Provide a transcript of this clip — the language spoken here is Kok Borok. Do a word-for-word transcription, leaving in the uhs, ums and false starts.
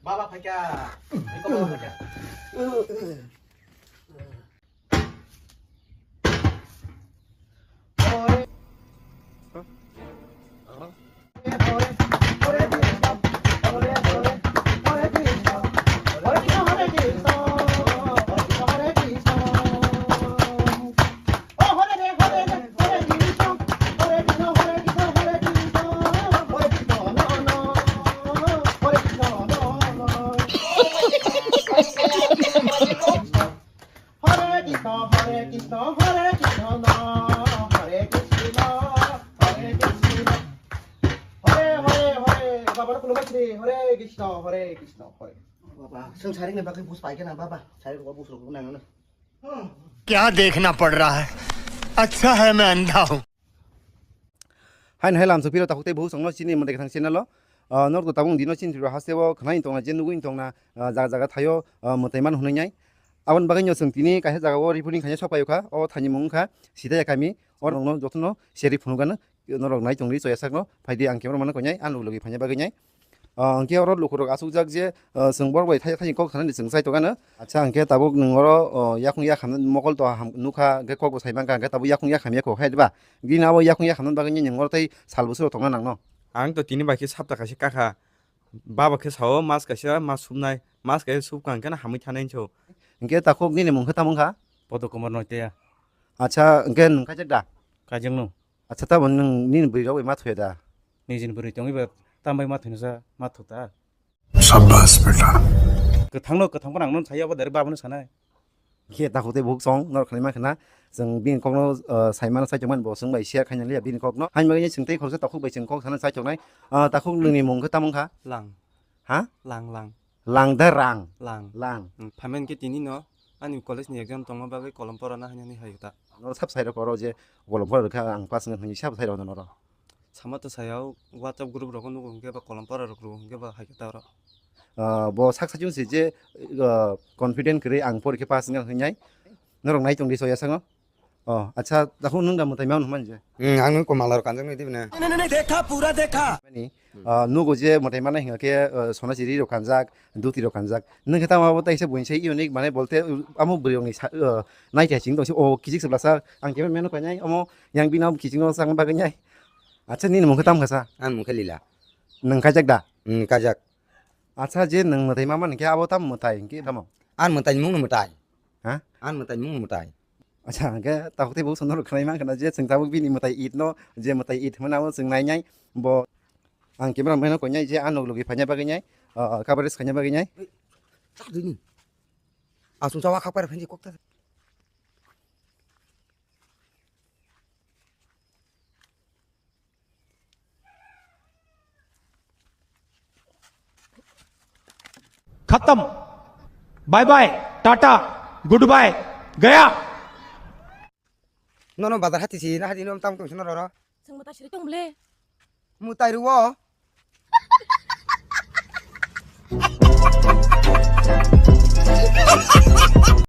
Baba phaikha. Eko baba phaikha. Hare Krishna, Hare Krishna, Hare Krishna, Hare Krishna, Hare Krishna. Hare, Hare, Hare. Baba, no, Hare Krishna, Hare Krishna, Hare. Baba, sung saring ni bagwi bus pai kena, Baba. Saring ko bus rok nang na. क्या देखना पड़ रहा है? अच्छा है मैं अंधा हूँ। Haino hai lamsok phiro takhuk tei bukhuk songno chini mwtai kwthang channel o. Ah, norok tabuk dino chini Tripura haste o khwnai tongna je nugwi tongna, ah, jaga jaga thaio, ah, mwtai man hwnwi nai. Aboni bagwi no chwng tini kaisa jaga o reporting khaina sok paio kha. O thaini mung wngkha Sitaya kami. O norokno jotono seri phunukgano. Norok nai tongdi choya sakno. Phaidi ang camera mano koinai, ang lugui lugui phaina bagwi nai. Ah, hwnkhe oro lukurok achukjak je, ah, chwng borok bai thai-, thaini kok sanani chwng chai tongano. Acha, hwnkhe tabuk nwng oro, oh, yakung yakhamna mokol to ham nukha, hwnkhe kok bo sai mankha, hwnkhe tabuk yakung yakhamya kho, hai diba? Bini abo yakung yakhamna bagwi nwng oro tei sal bwswk tongna nangno. Ang to tini bai khe sapta kaisa kakha. Baba khe sao mas kaisa mas supnai, mas kaisa supkha hwnkhe no hamwi thanai hinso. Hwnkhe takhuk nini mung khe tamo wngkha? Podo Kumar Noiteya. Acha, hwnkhe nwng kaijak da? Kaijak no. Acha, tamo nwng nini bwrwi rok bai ma thuya da? Nijini bwrwi tongwi ba tam bai ma thuino sa ma thu ta. Shabash beta. Kwthangno, kwthang phano ang nono sai, abo direct babano sanai. Khe takhuk tei bukhuk song norok khlaima khna. Chwng bini kokno, ah, saimano chaichokmani bo chwng bai share khaina liya bini kokno. Hain bagwi chwng tei khoroksa takhuk bai chwng kok sana chaichoknai. Ah, takhuk nwngni mung khe tamo wngkha? Lang. Ha? Lang, lang. Lang da rang? Lang. Lang. Hmm, phaimani khe tini no ani college ni exam tongma bagwi kolom porana hinani hai ta. Norok sab sai rok oro je kolom pora rwkha ang pass wngkha hinwi sab sai rok norok. Sama to saya WhatsApp group rok nugo hwnkhe ba kolom pora rok rw hwnkhe ba hai khe ta oro. Ah, bo sak sajung se je, ah, confident kwrwi ang porikhe pass wngkha hinwi nai. Norok nai tongdi soya sango. Oh, acha, takhuk nwng da mwtai ma hwnmani je? Hmm, ang nwng ko mala rok kanjak nai dibi na. Mani, ah, nugo je mwtai mana hinga khe, ah, sona chiri rok kanjak, duti rok kanjak. Nwng khe tamo abo taisa buini sai unique mane bolte, uh, amo bwrwi rokni sa-, uh, nai khe ching tongsi, oh, kichik se blasa, ang khe mano koi nai, omo yang bini abo kiching no sang bagwi nai. Acha, nini mung khe tamo kha sa? Ang mung khe Lila. Nwng kaijak da? Hmm, kaijak. Acha, je nwng mwtai ma mani khe abo tamo mwtai, hwnkhe tamo? Ang mwtai mung no mwtai. Ha? Ang mwtai mung no mwtai. Acha, hwnkhe takhuk tei bukhuk song norok khwnai mankha na je chwng tabuk bini mwtai Eid no, je mwtai Eid hwnmani abo chwng nainai, bo ang camera man no koinai je ano logi phaina bagwi nai, ah, coverage khaina bagwi nai. Chak dini. Asung chawa khak para phenji kok ta. खत्म। Bye bye, tata, goodbye, गया। Nono bazar hati si na hati nom tam tong sino roro. Chwng mwtai siri tong bwle. Mwtai ruo.